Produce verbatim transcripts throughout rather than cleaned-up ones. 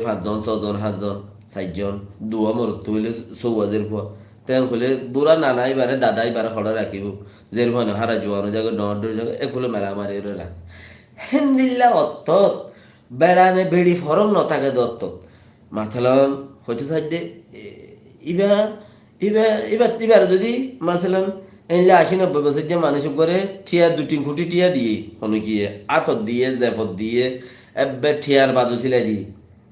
fañszon, sózon, háñtzon, sairzon, duwá morot óile sóuwa zerfua. Te en hoile bura nana ibáre, dada ibáre hoçé rakíbo. Zerfua no hára juwan ói zagói, dhoóñr dhoóñr zagói, ek kule mela mari óre rakí. Héndilla ottót, beçane beçi forók no táke de ottót. Masalan, hoitó saidde, e, ibá, ibá, ibá, ibáre zodi, masalan, einle ací nobboi bosóijja manúic uggwáre thiañ dui tin kuthi thiañ diyé, honókiye, átot diyé, zefot diyé, ebbe thiañr bazu silai diyé,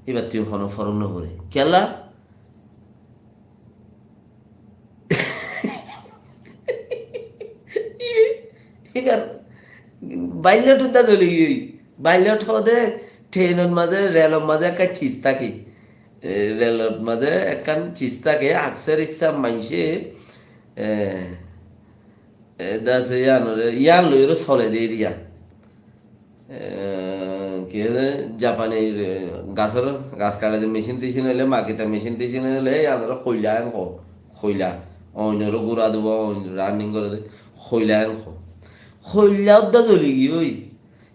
ibáttu honó forók no foré. Kiyólla? Ibá, ibár baillot udda doli giyói. Baillot hoóde, threinor mazé, relor mazé ekkán sis táke. E, relor mazé ekkán sis táke, akser issá maincé, e, e, dase yíanore, yían loiyóre sole de eriya. E, ki hoó de, Japanir, e, gasór, gas kaçe de mecin-tecin óile, makita mecin-tecin óile, yíanore koila en hoó, koila. Oinore gura dibo, oin running gore de, koila en hoó. Koila udda doli giyói.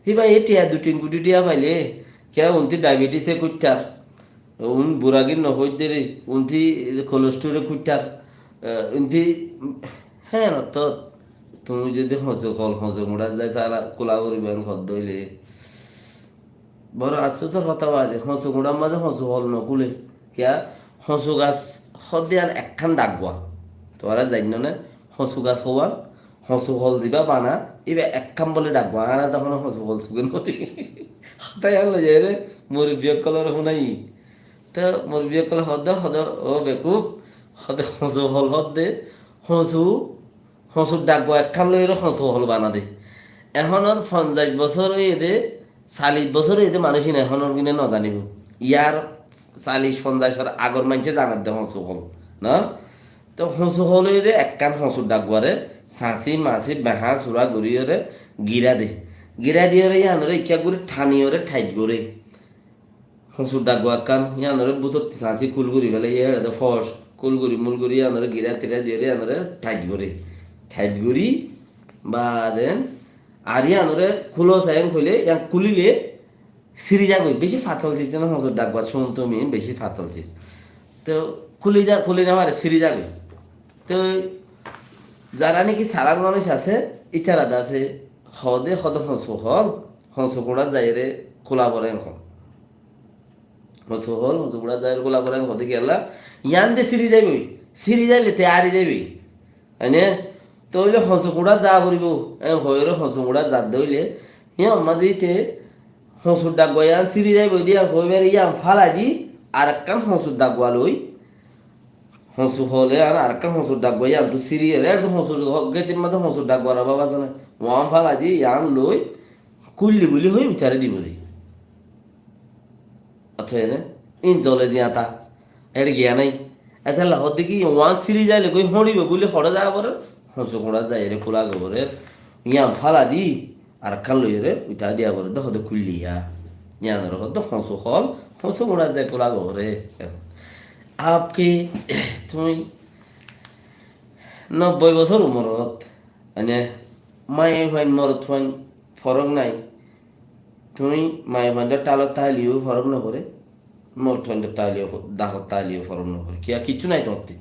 Híba e thiañ dui tin kuthi thiañ faile, kiyá unti diabetes e kuittar, un buragin no hoiddere, unti cholesterol e kuittar, e, unti, hé, no to, tumi zodi hosu hol, hosu guñçat zai sara kula goriba en hodde óile. Boro afsusor hotá baze, hosu guñçar mazé hosu hol no kule. Kiyá? Hosu gas hodde an ekkán daggua. Tuáñra zainno né? Hosu gas howan, hosu hol ziba bana, iba ekkán bole daggua. Añára tohón hosu hol suge no deki. Hotá yián loi zaire, murubbi okkolore hunai. To murubbi okkole hodde, hodde, o bekuf, hodde hosu hol hodde, hosu, hosur daggua ekkán loire hosu hol bana de. Ehónor fonzaic bosór óiye de, salic bosór óiye de manúic ine ehónor gine no zanibo. Yar salic fonzaicor agor maincé zaner de hosu hol, no? To hosu hol óiye de ekkán hosur dagguare sasi masi beha sura guriyore gira de. Gira diyore yianore ikká guri taniyore thait gore. Hosur daggua ekkán yianore bútotti sasi kul guri fele, iye hede fos kul guri mul guri yianore gira tira diyore yianore thait gore. Thait guri baden ar yianore kulo sayen koile, yian kulile siri zagoi, beci fatol sis, no, hosur daggua cúm tumi, beci fatol sis. To kuli za, kuli no fare, siri zagoi. To zara niki sarar manúic asé, itara dase hode, hode hosu hol, hosu guñçat zaire kula bore en hol. Hosu hol, hosu guñçat zaire kula bore en hode kiyólla, yián de siri zaiboi, siri zaile te ari zaiboi. Aine, tóile hosu guñçat za foribo, en hoiyore hosu guñçat zadde óile, yián mazé ite hosur daggua yián siri zaibo de yián hoibar yián falai di, arekkán hosur daggua loi, hosu hol yián arekkán hosur daggua yiántu siri ere, er to hosur ho-, getir mazé hosur dagguar obab asé né, uán falai di, yián loi, kulli buli hoi utari dibo de. Ató ene, in zole ziyata, ere giya nai. Etalla hodde ki, uán siri zaile goi hoñçibo buli hoçé za fore, hosu guñçat zaire kula gobore, yián fala di, arekkán loiyore uita diya fore, de hodde kulliya. Yianore hodde hosu hol, hosu guñçat zai kula gobore. Apke, tumi nobboi bosór umorot, mane, maiyafuain morotfuain forók nai. Tumi maiyafuaindor thalot táileyo forók no fore, morotfuaindor táileyo, dakot táileyo forók no fore. Kiyá, kiccú nai tuáñtte.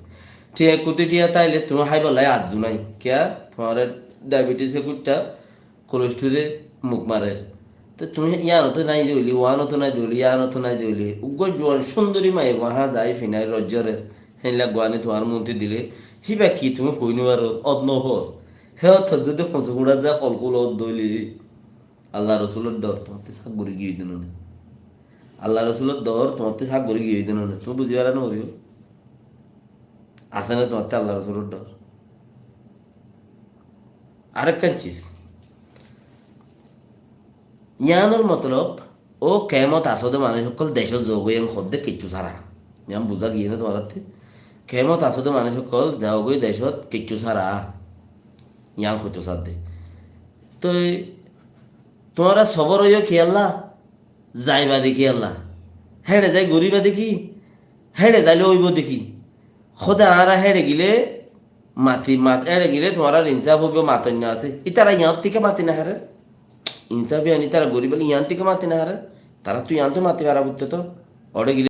Thiañ kuthi thiañ táile tumi háibolla azzu nai. Kiyá, tuáñre diabetes e kuitta, cholesterol e muk marer. To tumi yiánoto nai de óile, uánoto nai de óile, yiánoto nai de óile, uggwá juan cúndori maiyafua háñzai finai roijjore, héilla guáni tuáñr muntu dile, híba ki tumi hoi no faro, ot no fos. Hé ottót zodi hosu guñçat za hol kula odde óile, Allar Rosulor dor tuáñtte saf gori giyói de no né? Allar Rosulor dor tuáñtte saf gori giyói de no né? Tumi buzi faro no foribo. Asé né tuáñtte Allar Rosulor dor? Arekkán sis. Yiánor motolob, ó kemot asóde manúic ókkol decót zogói en hodde kiccú sára. Yián buzá giyé né tuáñrattú? Kemot asóde manúic ókkol zogói decót kiccú sára. Yián hoitó sadde. Toi tuáñra sobor óiyo kiyólla, zaiba de kiyólla. Héçe zai goriba de ki, héçe zaile óibo de ki. Hóde añára héçe gile mati, mat, héçe gile tuáñrar insaf óibo, matoinno asé. Itara yián thíka mati no farer. Insaf yián itara goribolla yián thíka mati no farer. Tarattú yiántu mati fara foitto to. Óçe gile